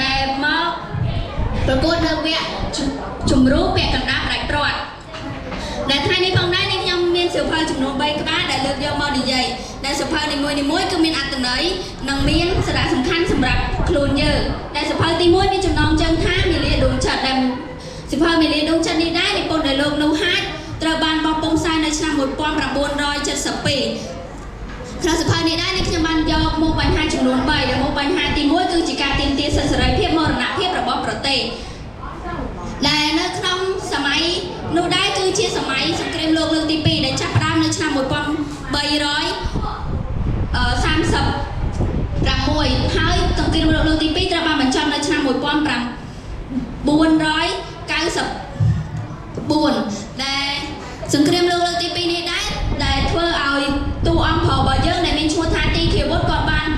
ដែលមកប្រកួតនៅវគ្គជំរុះពាក់កណ្ដាលផ្ដាច់ព្រាត់ដែលថ្ងៃនេះផងដែរនេះខ្ញុំមានសៀវភៅចំនួន3ក្បាលដែលលើកយកមកនិយាយដែលសៀវភៅនីមួយៗគឺមានអត្ថន័យនិងមានសារៈសំខាន់សម្រាប់ខ្លួនយើងដែលសៀវភៅទី1មានចំណងជើងថាមាលាដួងចិត្តដែលសៀវភៅមាលាដួងចិត្តនេះដែរនិពន្ធដោយលោកនូហាចត្រូវបានបោះពុម្ពផ្សាយនៅឆ្នាំ1972ក្នុងសៀវភៅនេះដែរនេះខ្ញុំបានយកមកបញ្ហាចំនួន3ដែលមកបញ្ហាទី1គឺជាការទាមទារសិទ្ធិសេរីភាពមរណភាពរបស់ប្រទេសដែលនៅក្នុងសម័យនោះដែរគឺជាសម័យសង្គ្រាមលោកលើកទី2ដែលចាប់ផ្ដើមនៅឆ្នាំ1336ហើយសង្គ្រាមលោកលើកទី2ត្រូវបានបញ្ចប់នៅឆ្នាំ1994ដែលសង្គ្រាមលោកលើកទី2នេះដែរដែលធ្វើឲ្យតួអង្គប្រុសរបស់យើងដែលមានឈ្មោះថាទីឃាវុធគាត់បាន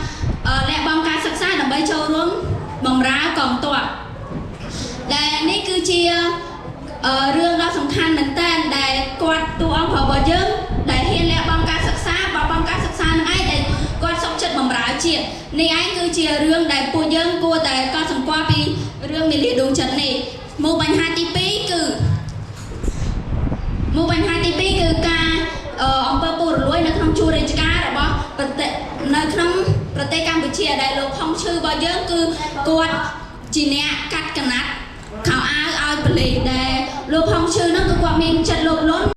លះបង់ការសិក្សាដើម្បីចូលរួមបម្រើកងទ័ពដែលនេះគឺជារឿងដ៏សំខាន់មែនទែនដែលគាត់តួអង្គប្រុសរបស់យើងដែលហ៊ានលះបង់ការសិក្សាបោះបង់ការសិក្សានឹងឯងដែលគាត់សុខចិត្តបម្រើជាតិនេះឯងគឺជារឿងដែលពួកយើងគួរតែកត់សម្គាល់ពីរឿងមាលាដួងចិត្តនេះមកបញ្ហាទី2គឺ មកបញ្ហាទី2គឺការអំពើពុករលួយនៅក្នុងជួររាជការរបស់ប្រទេសនៅក្នុងប្រទេសកម្ពុជាដែលលោកហុងឈឺរបស់យើងគឺគាត់ជាអ្នកកាត់កណាត់ខោអាវឲ្យប៉ូលីសដែលលោកហុងឈឺហ្នឹងគឺគាត់មានចិត្តលោភលន់។